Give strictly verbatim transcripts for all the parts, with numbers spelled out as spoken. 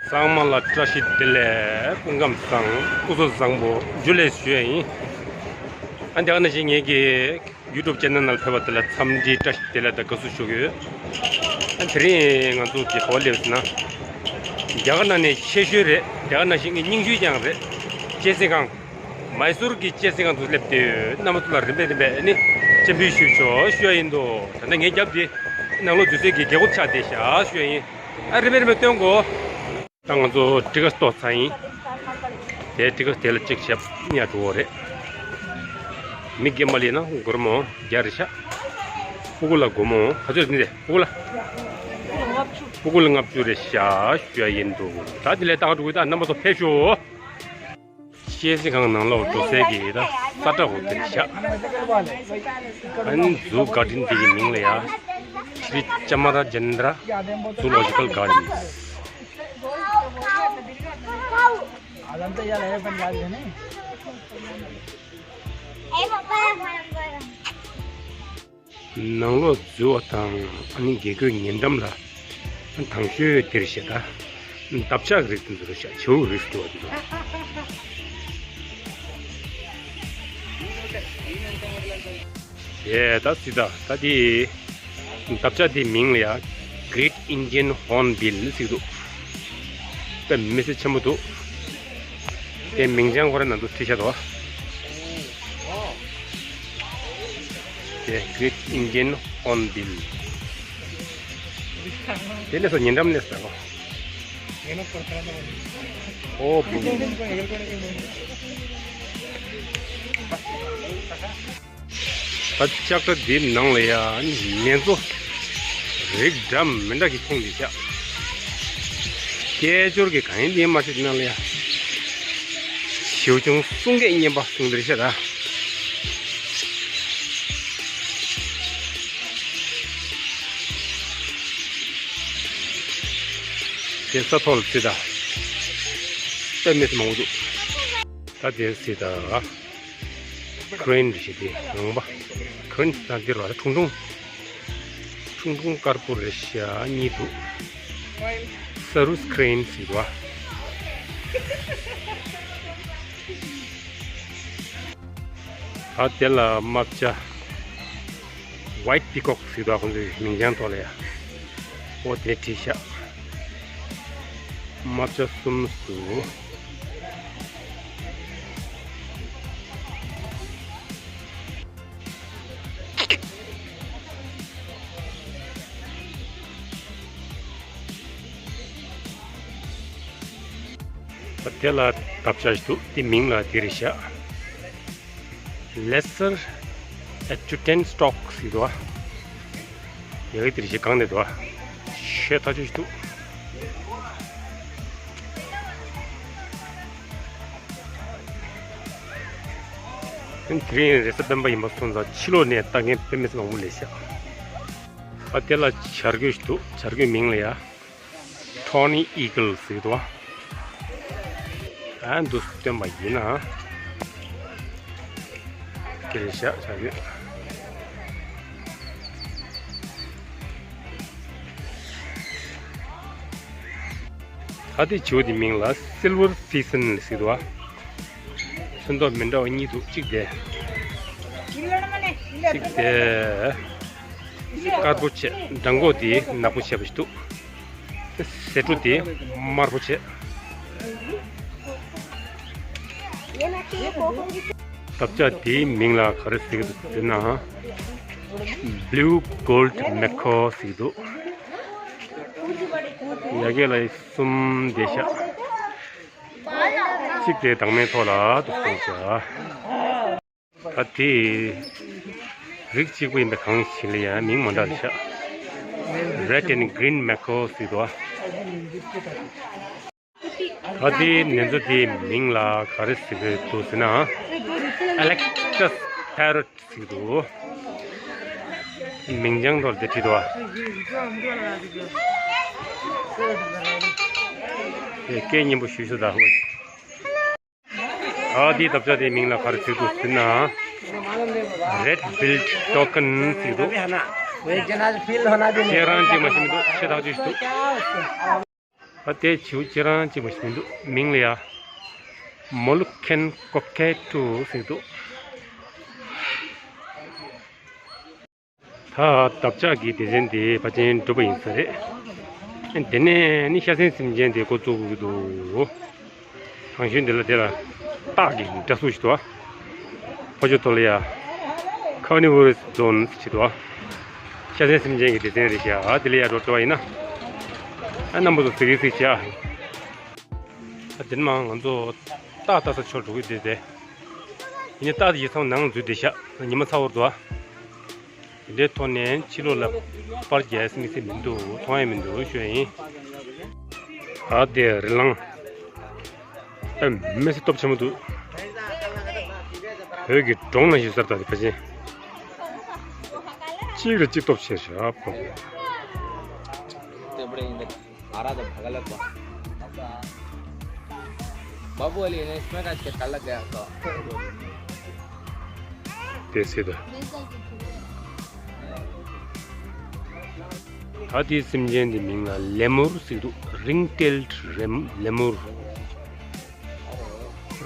ཚང་མ་ལ་བཀྲ་ཤིས་བདེ་ལེགས། སྐུ་ཁམས་བཟང་། སྐུ་གཟུགས་བཟང་པོ། ཇུ་ལེ་ཞུ་ཡ་ཡིན། ཨ་འདི་ག་ནང་བཞིན་ངེད་ཀྱི་ཡུ་ཊུབ་ཅེ་ནལ་ནང་ཕེབས་པ་དེ་ལ་འཚམས་འདྲི་བཀྲ་ཤིས་བདེ་ལེགས་དང་དགའ་བསུ་ཞུ་གི་ཡོད། ཨ་དེ་རིང་ང་ཚོ་གི་ག་པར་སླེབས་ཟེར་ན། རྒྱ་གར་ནང་ནས་ཆེ་ཤོས་རེད། རྒྱ་གར་ནང་བཞིན་གྱི་རྙིང་ཤོས་ཀྱང་རེད། སྐྱེད་སྲིད་ཁང་། མའི་སུར་གྱི་སྐྱེད་སྲིད་ཁང་དུ་སླེབས་ཏེ་ཡོད། རྣམ་པ་ཚོ་ལ་རིམ་པས་རིམ་པས་ནི་སྤྱན་འབུལ་ཞུས་ཆོག་ཞུ་ཡ་ཡིན་འདུག་ད་ལྟ་ངའི་རྒྱབ་དེ་ནང་ལོགས་འཛུལ་སའི་གི་རྒྱལ་སྒོ་ཆགས་བསྡད་ཤག་ཞུ་ཡ་ཡིན། ཨ་རིམ་པས་རིམ་པས་སྟོན་གོ། ད་ང་ཚོ་ཊི་ཀེ་ཊི་ལྟོགས་ཚར་ཡིན། དེ་ཊི་ཀེ་ཊི་དེ་ལ་གཅིག་བྱས་ཉར་འགྲོ་བ་རེད། མི་རྒན་པ་ལས་ན་སྒོར་མོ་བརྒྱ་རེད་ཤག་སྤུ་གུ་ལ་སྒོར་མོ་ག་ཚོད་ཡིན་ཟེར། སྤུ་གུ་ལ། སྤུ་གུ་ལ་ལྔ་བཅུ་རེད་ཤག་ཞུ་ཡ་ཡིན་འདུག་ད་དེ་ལས་བཏང་འགྲོ་གི། ད་རྣམ་པ་ཚོ་ཕེབས་ཤོག་སྐྱེད་སྲིད་ཁང་ནང་ལོགས་འགྲོ་སའི་གི་ད་ས་བཀྲ་འོ་དེ་རེད་ཤག་ཨ་ནི་ཛུ་གར་ཌེན་དེ་གི་མིང་ལ་ཡ་ཤྲི་ཅ་མ་ར་ཇེན་དྲ་ཛུ་ལོ་ཇི་ཀལ་གར་ཌེན། अदंता यार है पंजाब है नहीं। ནང་ལོགས་འཛུལ་བ་དང་ཨ་ནི་རྒྱལ་སྒོའི་ཉེ་འགྲམ་ལ་དང་ཤོས་དེར་བཤད་ད། འདབ་ཆགས་རིགས་དེ་ཚོ་རེད་ཤག་བྱེའུ་རིགས་དེ་ཚོ། ཡེ་ད་སྲིད་ད་ད་དེ་འདབ་ཆགས་དེའི་མིང་ལ་ཡ་Great Indian Hornbill ཟེར་འདུག་དཔེ་མི་སྲིད་ཆེན་པོ་འདུག་དེ་མིང་བྱང་ཁོ་ར་ནང་དུ་བྲིས་བཞག་འདུག་དེ་Great Indian Hornbill། དེ་ནས་སོ་ཉེ་འགྲམ་ནས་ཟེར་གོ། ཨོ་བུ། ད་ལྕགས་རྟ་འདིའི་ནང་ལ་ཡ་ནེ་ཙོ་རིགས་འདྲ་མི་འདྲ་གི་ཁུངས་འདི་བཞག་སྐད་ཅོར་གྱི་གང་ཡིན་འདི་མ་ཤེས། ནང་ལ་ཡ་བྱིའུ་ཆུང་གསུང་སྐད་སྙན་པ་གསུང་འདིར་བཤད་ད། དེ་ས་ཐོག་ལ་རྩི་ད། དཔེ་མི་སྲིད་མང་པོ་འདུག་ད་དེ་རྩི་ད། ཁི་རེན་རེད་ཤག་དེ་ངང་པ། ཁི་རེན་ད་འདིར་བ་ཁྲུང་ཁྲུང་། ཁྲུང་ཁྲུང་དཀར་པོ་རེད་ཤག་གཉིས་འདུག་ས་རུས་ཁི་རེན་ཟེར་བ། ད་དེ་ལ་རྨ་བྱ། White Peacock ཟེར་བ་ཁོང་ཚོའི་མིང་བྱང་ཐོག་ལ་ཡ། ཨོ་དེ་བྲིས་ཤག་རྨ་བྱ་གསུམ་འདུག་དེ་ལ་འདབ་ཆགས་ཤིག་འདུག་དེ་མིང་ལ་དེ་རེད་ཤག Lesser Achutan Stork ཟེར་འདུག་ཨ། ཡ་གི་དེ་རེད་ཤག་གང་ནས་འདུག་ཨ། ཤེས་ཐག་ཆོད་ཤིག་འདུག་དེ་རིང་རེས་གཟའ་སྤེན་པ་ཡིན་པ་སོང་ཙང་ཕྱི་ལོགས་ནས་ལྟ་མཁན་དཔེ་མི་སྲིད་མང་པོ་སླེབས་ཤག་ཨ་དེ་ལ་བྱ་རྒོད་ཞིག་འདུག་བྱ་རྒོད་མིང་ལ་ཡ། Tawny Eagle ཟེར་གྱི་འདུག་ཨ། ཨ་འདུག་སྟོན་པ་ཡིན་ན། དེ་རེད་ཤག་བྱ་རྒོད། ཨ་དེ་བྱིའུ་དེ་མིང་ལ་Silver Season ཟེར་གྱི་འདུག་ཨ། ཚོན་མདོག་མི་འདྲ་བ་གཉིས་འདུག་གཅིག་དེ། གཅིག་དེ། དཀར་པོ་བྱས། བྲང་ཁོག་དེ་ནག་པོ་བྱས་པ་ཞིག་འདུག་ཟེ་འབྲུ་དེ་དམར་པོ་བྱས། འདབ་ཆགས་དེའི་མིང་ལ་ག་རེ་ཟེར་གྱི་འདུག་ཟེར་ན། Blue Gold Macaw ཟེར་གྱི་འདུག་ཡ་གི་ལ་གསུམ་བསྡད་ཤག་གཅིག་དེ་བདག་མེད་ཐོག་ལ་འདུག་སོང་ཤག་ད་དེ་རིགས་གཅིག་པ་ཡིན་པའི་གང་ཞིག་ལ་ཡང་མིང་མ་འདྲ་རེད་ཤག Red and Green Macaw ཟེར་འདུག་ཨ། ད་དེ་ནེ་ཙོ་དེའི་མིང་ལ་ག་རེ་ཟེར་གྱི་འདུག་ཟེར་ན། Allectus Parrot ཟེར་གྱི་འདུག་མིང་བྱང་ཐོག་ལ་དེ་བྲིས་འདུག་ཨ། དེ་སྐད་སྙན་པོ་ཞུ་ཞུ་ད། ཨ་དེའི་འདབ་ཆགས་དེའི་མིང་ལ་ག་རེ་ཟེར་འདུག་ཟེར་ན། Red Billed Toucan ཟེར་འདུག་ཁྱེད་རང་གཅིག་མ་ཤེས་མི་འདུག་ཤེས་ཐག་ཆོད་ཞིག་འདུག་ད་ལྟའི་བྱིའུ་ཁྱེད་རང་གཅིག་པ་ཞིག་མི་འདུག་མིང་ལ་ཡ། མོ་ལུ་ཁན་ཀོ་ཀེ་ཊུ་ཟེར་འདུག་ད་འདབ་ཆགས་ཀྱི་སྡེ་ཚན་དེ་ཕལ་ཆེར་འགྲུབ་པ་ཡིན་ས་རེད། དེ་ནས་ནི་ཤ་ཟན་སེམས་ཅན་དེ་འགོ་བཙུགས་དགོས་ཀྱི་འདུག་གང་ཤུན་དེ་ལ་དེ་ལ་སྟག་གི་འདྲ་གཟུགས་ཤིག་འདུག་ཕོ་ཅོ་ཐོ་ལ་ཡ། ཁར་ནི་ཝོ་རལ་ཛོན་ཞིག་འདུག་ཤ་ཟན་སེམས་ཅན་གྱི་སྡེ་ཚན་རེད་ཤག་ཨ་དེ་ལ་ཡ་འགྲོ་འགྲོ་བ་ཡིན་ན། ཨ་རྣམ་པ་ཚོ་གཟིགས་གཟིགས་བྱ། ཨ་དེ་ནས་མ་ང་ཚོ་སྟག་ལྟ་ས་ཕྱོགས་འགྲོ་གི་འདུག་དེ། ཡིན་ནའི་སྟག་དེ་ཡིད་ཚང་ནང་འཛུལ་བསྡད་ཤག་ཉི་མ་ཚ་བོར་འདུག་ཨ། དེ་འདྲའི་ཐོག་ནས་ཕྱི་ལོགས་ལ་པར་རྒྱག་ཡས་དམིགས་བསལ་མི་འདུག་མཐོང་ཡས་མི་འདུག་ཞུ་ཡ་ཡིན། ཨ་དེ་རི་ལང་། ཨ་མི་སེར་སྟོབས་ཆེན་པོ་འདུག་བོད་ཀྱི་འབྲོང་ནང་བཞིན་གསར་དར་དེ་ཕལ་ཆེར། གཅིག་ལ་གཅིག་སྟོབས་ཆེ་ཤག་ཕོ། बाबू वाली ने इसमें का चेक कर लग गया तो। དེ་སྲིད་དུ། ད་དེའི་སེམས་ཅན་དེ་མིང་ལ་ལེ་མུར་ཟེར་འདུག་རིང་ཊེལ་ཌི་ལེ་མུར།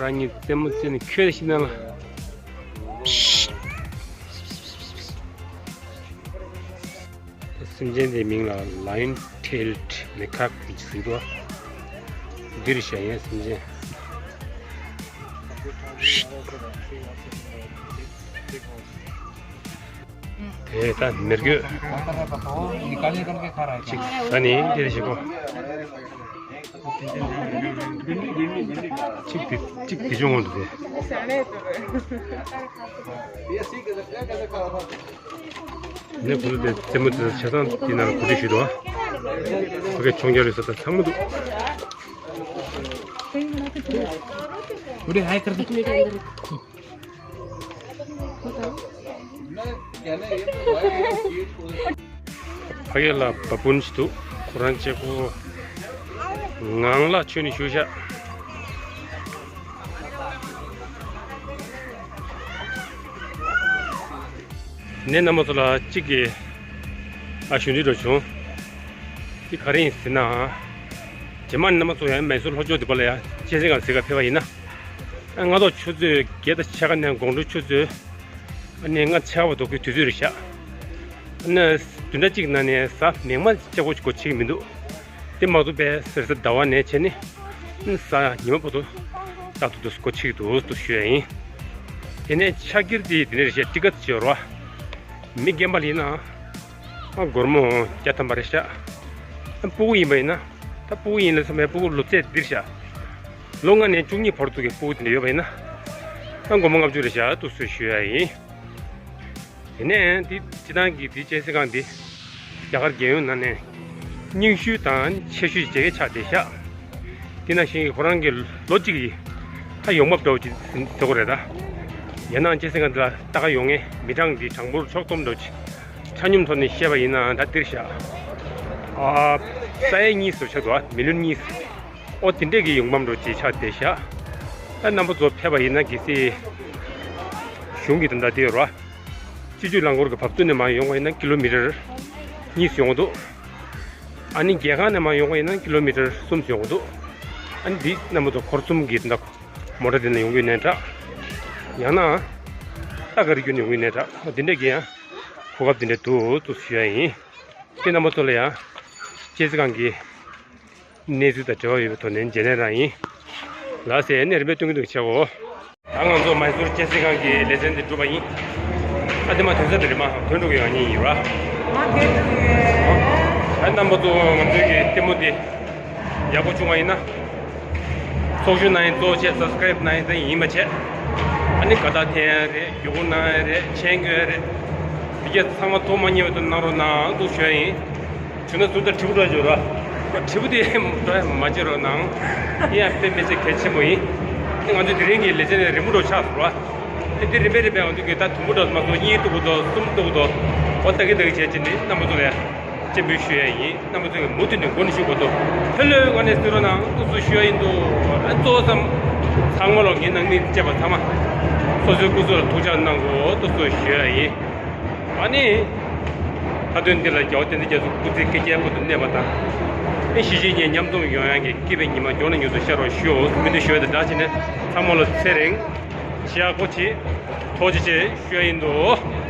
རང་ཉིད་རྩེད་མོ་རྩེ་ནས་ཁྱོད་ཤི་ན་ལ། སེམས་ཅན་དེའི་མིང་ལ་ལ་ཡོན་ཊེལ་ཌི་མེ་ཁག་ཅིག་ཟེར་འདུག་འདིར་བཞག་ཡས་སེམས་ཅན། དེ་ད་མེར་གྱོད་ཅིག་ད་ནི་འདིར་བཞག་གོ་ཅིག་དེ་ཅིག་དེ་བྱུང་འོང་དུ་དེ། ནས་ཁོ་ཚོ་དེ་རྩེད་མོ་དེ་ཆ་ཚང་དེ་ནང་གོ་སྒྲིག་ཞུས་འདུག་ཨ། ཁོ་གའི་མཆོང་རྒྱག་རེས་ས་ད་ཚང་མ་འདུག་ཕ་གི་ལ་བ་སྤུན་ཞིག་འདུག་ཁོ་རང་གཅིག་པོ་ངང་ལ་ཆོས་ནི་ཞུ་ཤག་ནས་རྣམ་པ་ཚོ་ལ་གཅིག་གི་ཨ་ཞུ་འདྲི་འགྲོ་བྱུང་། འདི་ག་རེ་ཡིན་ཟེར་ན། རྗེས་མ་རྣམ་པ་ཚོ་ཡང་མེ་སོར་ལྷོ་ཕྱོགས་འདི་པ་ལ་ཡང་སྤྱན་གཟིགས་སྒང་གཟིགས་ག་ཕེབས་པ་ཡིན་ན། སྔ་ཐོག་ཆུ་ཚོད་བརྒྱད་དང་ཕྱེད་ཀ་ནས་དགོང་དྲོ་ཆུ་ཚོད་ཨ་ནི་ལྔ་ཕྱེད་ཀ་བར་དུ་གི་དུས་ཚོད་རེད་ཤག་ཨ་ནི་བདུན་ཕྲག་གཅིག་ནང་ནས་གཟའ་མིག་དམར་གཅིག་པོ་སྒོ་ཕྱེ་གི་མི་འདུག་དེ་མ་གཏོགས་པའི་གཟའ་ཟླ་བ་ནས་བྱས་ནས་གཟའ་ཉི་མ་བར་དུ་རྟག་ཏུ་སྒོ་ཕྱེ་གི་འདུག་ཏུ་ཞུ་ཡ་ཡིན། དེ་ནས་ཕྱག་འཁྱེར་དེ་དེ་ནས་རེད་ཤག་ཊི་ཀ་ཊི་ཅིག་ཡོད་རེད་བ། མི་རྒན་པ་ལ་ཡིན་ན་ཨ་སྒོར་མོ་བརྒྱ་ཐམ་པ་རེད་ཤག་ཨ་སྤུ་གུ་ཡིན་པ་ཡིན་ན་ད་སྤུ་གུ་ཡིན་ལ་བསམ་པའི་སྤུ་གུ་ལོ་ཚད་འདིར་ཤག་ལོ་ལྔ་ནས་བཅུ་གཉིས་བར་དུ་གི་སྤུ་གུ་དེ་འདྲ་ཡོད་པ་ཡིན་ན་ཨ་སྒོར་མོ་ལྔ་བཅུ་རེད་ཤག་ཏུ་སུ་ཞུ་ཡ་ཡིན། དེ་ནས་འདི་སྤྱི་བཏང་གི་འདི་སྤྱན་གཟིགས་སྒང་འདི་རྒྱ་གར་རྒྱལ་ཡོངས་ནང་ནས་རྙིང་ཤོས་དང་ཆེ་ཤོས་ཀྱི་ཆགས་བསྡད་ཤག་དེ་ནང་བཞིན་ཁོ་རང་གི་ལོ་གཅིག་གི་ད་ཡོང་འབབ་འདྲ་བོ་ཅིག་ཟེར་དགོས་རེད་ད། ཡང་ན་སྤྱན་གཟིགས་སྒང་འདི་ལ་ལྟ་ག་ཡོང་མཁན་མི་གྲངས་འདི་གྲངས་འབོར་ཕྱོགས་བསྡོམས་འདྲ་བོ་ཅིག་ཆ་སྙོམས་ཐོག་ནས་བཤད་པ་ཡིན་ན་ད་འདིར་ཤག་ཨ་ས་ཡ་གཉིས་སུ་ཆགས་འདུག་ཨ་མི་ལིའོན་གཉིས། ཨོ་དེ་འདྲས་ཀྱི་ཡོང་འབབ་འདྲ་བོ་ཅིག་ཆགས་བསྡད་ཤག་ཨ་རྣམ་པ་ཚོ་ཕེབས་པ་ཡིན་ན་གལ་སྲིད་གཞུང་གི་དོན་དག་དེ་ཡོད་རེད་བ། སྤྱི་སྤྱོད་རླངས་འཁོར་གྱི་བབས་ཚུགས་ནས་མར་ཡོང་བ་ཡིན་ན་ཀི་ལོ་མི་ཊར་གཉིས་སུ་ཡོང་གི་འདུག་ཨ་ནི་རྒྱལ་ཁང་ནས་མར་ཡོང་བ་ཡིན་ན་ཀི་ལོ་མི་ཊར་གསུམ་སུ་ཡོང་གི་འདུག་ཨ་ནི་འདི་རྣམ་པ་ཚོ་འཁོར་གསུམ་གྱི་དོན་དག་མོ་ཊ་དེ་ནས་ཡོང་གི་ཡོད་ནའི་འདྲ། ཡང་ན་རྟ་ག་རི་བརྒྱུད་ནས་ཡོང་གི་ཡོད་ནའི་འདྲ། འདི་འདྲས་ཀྱི་ཡང་གོ་སྐབས་འདི་འདྲས་འདུག་ཏུ་ཞུ་ཡ་ཡིན། ཁྱེད་རྣམ་པ་ཚོ་ལ་ཡང་སྤྱན་གཟིགས་སྒང་གི་གནས་ཚུལ་དང་འབྲེལ་བ་ཡོད་པའི་ཐོག་ནས་འཇལ་ལན་རང་ཡིན། ལགས་སེ། ཨ་ནི་རིམ་པས་སྟོན་གྱི་འདུག་ཆེ་བོ། ད་ང་ཚོ་མའི་སུར་སྤྱན་གཟིགས་སྒང་གི་ལེ་ཚན་འདི་གྲུབ་པ་ཡིན། ཨ་དེ་མ་དོན་ཚན་འདི་རིམ་པ་ཐོན་འགྲོ་གི་ཡོད་ངེས་ཡིན་ར། ཨ་རྣམ་པ་ཚོ་ང་ཚོའི་གི་ལྟད་མོ་འདི་ཡག་པོ་བྱུང་བ་ཡིན་ན། ཚོགས་ཞུགས་གནང་ཡིན་གཙོ་ཆེ་སབ་སི་ཀ་རེབ་གནང་ཡིན་ད་ཡིན་མ་བྱས། ཨ་ནི་དགའ་རྟགས་འཐེན་ཡ་རེད། བརྒྱུད་སྐུར་གནང་ཡ་རེད། མཆན་འགོད་ཡ་རེད། འདི་གས་ཚང་མ་ཐོག་མ་ཉེ་བའི་དུ་གནང་རོགས་གནང་འདུག་ཞུ་ཡ་ཡིན། བྱུང་ན་ཟུར་དུ་དྲིལ་བུ་འགྲོ་འཇོག་ར། དྲིལ་བུ་དེ་འགྲོ་ཡ་མ་བྱེད་རོགས་གནང་། དེ་ཡང་དཔེ་མི་ཚེ་གལ་ཆེན་པོ་ཡིན། དེ་ང་ཚོའི་དེ་རིང་གི་ལེ་ཚན་རིང་པོ་འགྲོ་ཆགས་སོང་ར། དེ་རིམ་པས་རིམ་པས་ང་ཚོའི་གི་ད་དུམ་བུ་འགྲོ་མ་སོང་། གཉིས་གཏུག་གི་འདུག་གསུམ་གཏུག་གི་འདུག་ཨོ་ད་གི་ད་གི་བྱས་ཅི་ནི་རྣམ་པ་ཚོ་ལ་ཡ་སྤྱན་འབུལ་ཞུ་ཡ་ཡིན། རྣམ་པ་ཚོ་གི་མུ་མཐུད་ནས་མགོ་ནས་ཞུ་དགོས་འདུག་ཕན་ལོས་ངོ་ནས་གསོལ་རོགས་གནང་འདུག་སུ་ཞུ་ཡ་ཡིན་འདུག་ཨ་གཙོ་བོ་ཚང་མ་ཚང་མ་ལོ་ངའི་ནང་མི་བཅས་པ་ཚང་མ་སོ་སོའི་སྐུ་གཟུགས་ལ་ཐུགས་ཅག་གནང་དགོས་འདུག་སུ་ཞུ་ཡ་ཡིན། ཨ་ནི། མཐའ་དོན་འདི་ལ་རྒྱལ་བ་བསྟན་འཛིན་རྒྱ་མཚོ་སྐུ་ཚེ་བསྐལ་བརྒྱའི་བར་དུ་གནས་པ་དང་། གཞིས་བྱེས་གཉིས་མཉམ་འཛོམས་ཡོང་ཡག་གི་སྐྱིད་པའི་ཉི་མ་མགྱོགས་ནས་མྱུར་དུ་ཤར་རོགས་ཞུའོ། སྨོན་འདུན་ཞུ་ཡ་དང་སྦྲགས་བྱས་ནས་ཚང་མ་ལ་ཚེ་རིང་། ཞེ་ཡག་པོ་བྱེད། ཐུགས་རྗེ་ཆེ་ཞུ་ཡ་ཡིན་འདུག།